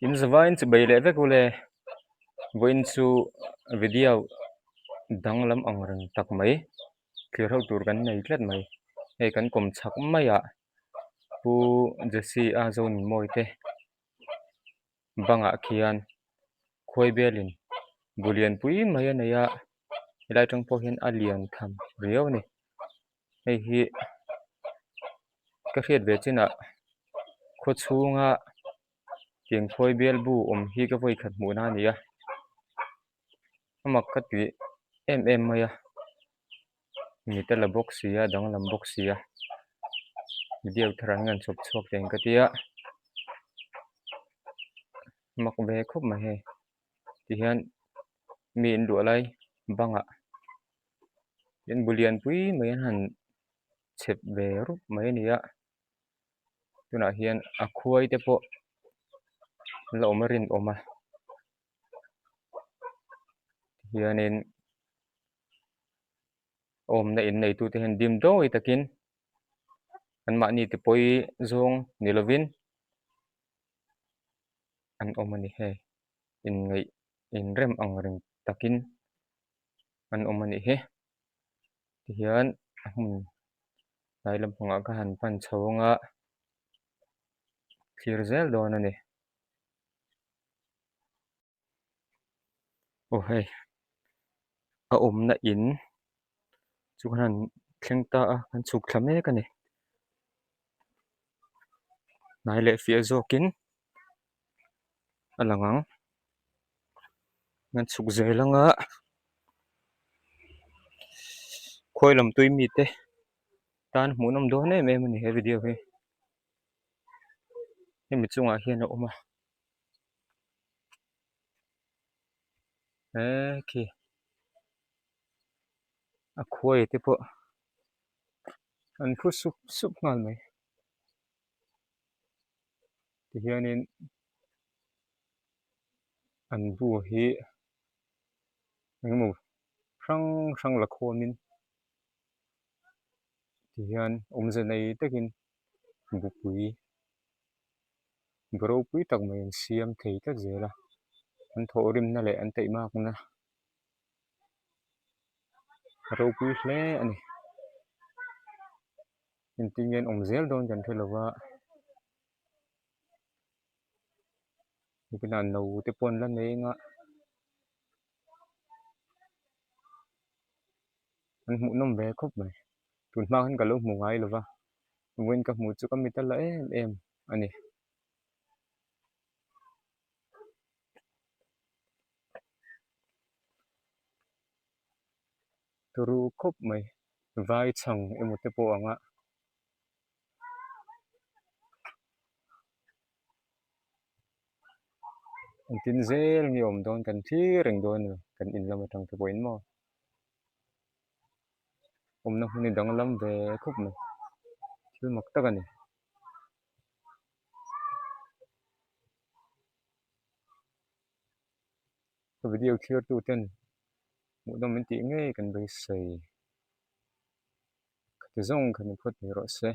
In zavaiin chibei leh vek ule vawiin chu video danglam ang reng tak mai thlir ho tur kan nei tlat mai hei kan kawm chhak maiah pu Jesse a Zonunmawi te bangah khian khuai belin bu lianpui mai a nei a helai atang pawh hian a lian tham riau a ni hei hi ka hriat ve chinah khaw chhunga tiang khuai bel bu awm hi ka vawi khat hmuhna a ni a a mak ka ti em em mai a mit a la bawk si a danglam bawk si a video thar an rawn chhawp chhuak teng ka tia mak ve khawp mai hei tihian mi in luah lai bangah in bu lianpui mai an han chhep ve rup mai a ni a tunah hian a khuai te pawh an la awm a rinawm a tihianin awmna in neitute hian dim dawi takin anmahni te pawi zawng ni lovin an awm a ni hei inngaih inrem ang reng takin an awm a nih hi tihian a hmun tlai lampangah ka han pan chho ang a thlir zel dawn a ni. Aw hei a awmna in chu kan han thleng ta a kan chhuk thla mek a ni hnai leh fiah zawkin a lang ang kan chhuk zel anga khawi lam tui mite tan hmuhnawm dawn em em a ni he video hi hemi chungah hian a awm a. He khi a khuai te pawh an phu sup sup nghal mai tihianin an bu hi engemaw hrang hrang la khawmin tihian awmze nei takin bupui. Bu ropui tak mai an siam thei tlat zel a an thawhrimna leh an taihmakna a ropui hle a ni engtin nge an awm zel dawn kan hre lo va nakinah no te pawh an la nei anga an hmuhnawm ve khawp mai tun hma khan ka lo hmu ngai lo va. Vawiin ka hmuh chu ka mit a la em em a ni. Turu khawp mai vai chhang emaw te pawh ang a. Engtin zel nge awm dawn kan thlir reng dawn a ni kan in lam atang te pawhin maw. Awmna hmun hi danglam ve khawp mai thil mak tak a ni. Ka video thlir tu ten hmuhnawm min tih ngei kan beisei khati zawng kha ni phawt mai rawh se.